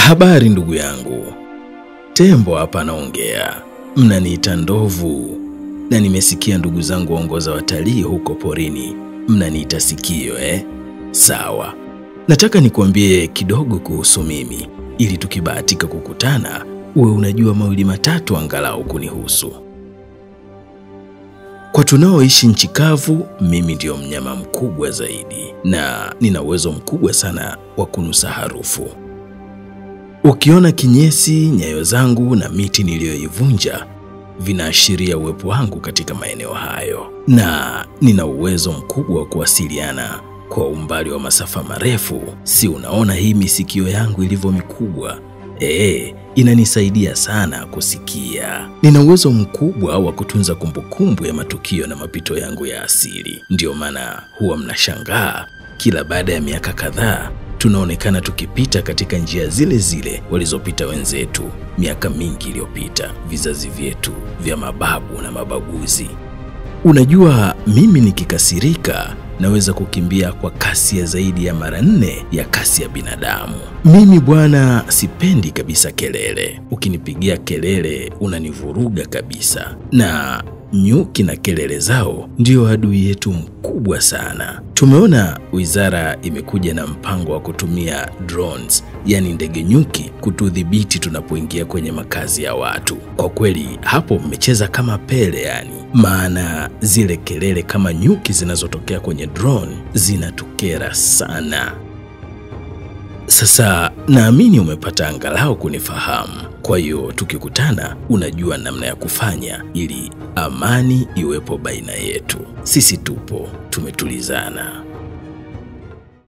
Habari ndugu yangu, Tembo hapa naongea. Mnaniita ndovu, na nimesikia ndugu zangu waongoza watalii huko porini mnaniita sikio eh? Sawa. Nataka nikuambie kidogo kuhusu mimi, ili tukibahatika kukutana uwe unajua mawili matatu angalau kunihusu. Kwa tunaoishi nchi kavu, mimi ndio mnyama mkubwa zaidi na nina uwezo mkubwa sana wa kunusa harufu. Ukiona kinyesi, nyayo zangu na miti niliyoivunja vinaashiria uwepo wangu katika maeneo hayo, na nina uwezo mkubwa wa kuwasiliana kwa umbali wa masafa marefu. Si unaona hii misikio yangu ilivyo mikubwa? Inanisaidia sana kusikia. Nina uwezo mkubwa wa kutunza kumbukumbu ya matukio na mapito yangu ya asili. Ndio maana huwa mnashangaa kila baada ya miaka kadhaa tunaonekana tukipita katika njia zile zile walizopita wenzetu miaka mingi iliyopita, vizazi vyetu vya mababu na mabaguzi. Unajua, mimi nikikasirika naweza kukimbia kwa kasi ya zaidi ya mara 4 ya kasi ya binadamu. Mimi bwana sipendi kabisa kelele. Ukinipigia kelele unanivuruga kabisa. Na nyuki na kelele zao ndio adui yetu mkubwa sana. Tumeona wizara imekuja na mpango wa kutumia drones, yani ndege nyuki, kutudhibiti tunapoingia kwenye makazi ya watu. Kwa kweli hapo mmecheza kama Pele yani. Maana zile kelele kama nyuki zinazotokea kwenye drone zinatukera sana. Sasa naamini umepata angalau kunifahamu. Kwa hiyo tukikutana unajua namna ya kufanya ili amani iwepo baina yetu. Sisi tupo tumetulizana.